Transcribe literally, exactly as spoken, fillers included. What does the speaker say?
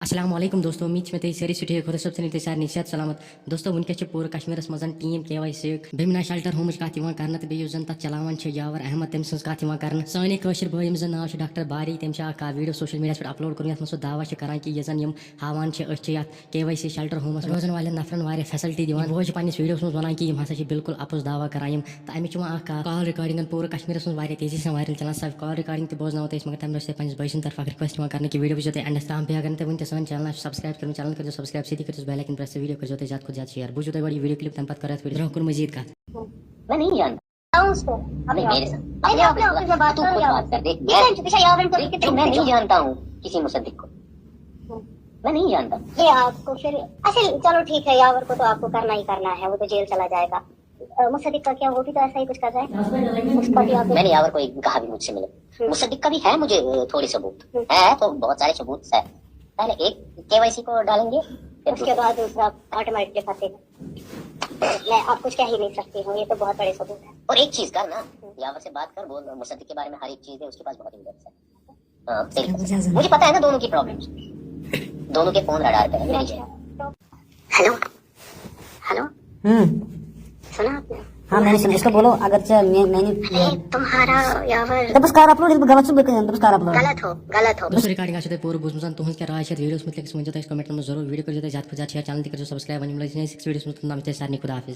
السلام علیکم دوستو، امید چھِ مےٚ تُہۍ سٲری چھِو ٹھیٖک، خۄدا صٲب تھٲینو تُہۍ سارنٕے صحت سلامت۔ دوستو، وٕنکیٚس چھِ پوٗرٕ کشمیٖرس منٛز ٹیٖم کے واے سی یُک بیمنا شیلٹر ہومٕچ کتھ یِوان کرنہٕ، تہٕ بیٚیہِ یُس زن تتھ چلاوان چھِ یاور احمد، تٔمۍ سٕنٛز کتھ یِوان کرنہٕ۔ سٲنۍ کٲشِر بٲے، ییٚمِس زن ناو چھُ ڈاکٹر باری، تٔمۍ چھِ اکھ ویٖڈیو سوشل میڈیاہس پٮ۪ٹھ اپلوڈ کوٚرمُت، یتھ منٛز سُہ دعویٰ چھِ کران کہِ یہِ زن یِم ہاوان چھِ، أسۍ چھِ یتھ کے واے سی شیلٹر ہومس روزن والٮ۪ن نفرن واریاہ فیسلٹی دِوان۔ یہِ بوے چھِ پننِس ویٖڈیوَس منٛز وَنان کہِ یِم ہسا چھِ بالکل اَپُز دعویٰ کران یِم، تہٕ اَمِچ چھِ وۄنۍ اکھ کال ریکارڈنگن پوٗرٕ کشمیٖرَس منٛز واریاہ تیزی سان وائرل چلان۔ سۄ کال ریکارڈنگ تہِ بوزناوو تۄہہِ أسۍ، مگر تَمہِ برٛونٛہہ چھِ تۄہہِ پننِس بٲے سٕنٛدِ طرفہٕ اکھ ریکویسٹ یِوان کرنہٕ کہِ ویٖڈیو وٕچھزیو تُہۍ اینڈَس تام، بیٚیہِ اگر نہٕ تۄہہِ وٕنہِ تہِ سٲنۍ چینل آسہِ سبسکرائب کٔرمٕژ، چینل کٔرزیو سبسکرائب، سۭتی کٔرزیو بیل آیکن پریس تہٕ ویٖڈیو کٔرزیو تُہۍ زیادٕ کھۄتہٕ زیادٕ شیئر۔ بوٗزِو تُہۍ گۄڈٕ یہِ ویٖڈیو کلپ، تَمہِ پتہٕ کرو أسۍ ویٖڈیو برٛونٛہہ کُن مزید کتھ۔ میں نہیں جانتا۔ اس کو اپنے نہیں، آپ اپنے آپ کو، اپنے آپ کو بات کر، دیکھ، میں، دیکھ، جو میں نہیں جانتا ہوں کسی مصدق کو۔ میں نہیں جانتا۔ یہ آپ کو پھر، اصل، چلو ٹھیک ہے، یاور کو تو آپ کو کرنا ہی کرنا ہے، وہ تو جیل چلا جائے گا۔ مصدق کا کیا، وہ بھی تو ایسا ہی کچھ کر رہا ہے؟ اس کا بھی آپ، میں نے یاور کو ایک کہا بھی مجھ سے ملے۔ مصدق کا بھی ہے مجھے، اے، تھوڑے ثبوت۔ ہے تو بہت سارے ثبوت ہے۔ پہلے ایک کے وائی سی کو ڈالیں گے، پھر اس کے بعد دوسرا آٹومیٹکلی پھنسے گا۔ میں آپ کچھ کہہ ہی نہیں سکتی ہوں، یہ تو بہت بڑے ثبوت ہے۔ اور ایک چیز کر نا، یاور سے بات کر، بول، مصدق کے بارے میں ہر ایک چیز ہے، اس کے پاس بہت ایویڈنس ہے۔ ہاں، صحیح۔ مجھے پتا ہے نا دونوں کی پرابلمز، دونوں کے فون رڈار پہ ہے۔ Hello, hello. ہوں۔ سنا آپ نے؟ ہاں، میں نے سنا۔ اس کو بولو، اگر چ-، میں، میں نے ارے، تمہارا یاور۔ دوٚپُس کر اپلوڈ، ییٚلہِ بہٕ غلط چھُس، بہٕ کَرٕ، دوٚپُس کر اپلوڈ۔ غلط ہو، غلط ہو۔ دوستو، ریکارڈنگ آسہِ تۄہہِ پوٗرٕ بوٗزمٕژ، تُہنٛز کیٛاہ راے چھِ اَتھ ویٖڈیوَس مُتعلِق، سُہ ؤنۍزیو تُہۍ اَسہِ کمنٹَن منٛز ضروٗر۔ ویٖڈیو کٔرزیو تُہۍ زیادٕ کھۄتہٕ زیادٕ شیئر، چینل تہِ کٔرزیو سبسکرائب۔ وۄنۍ مِلو أسۍ نیکسٹ ویٖڈیوَس منٛز، توٚتام چھِ تۄہہِ سارنٕے خدا حافظ۔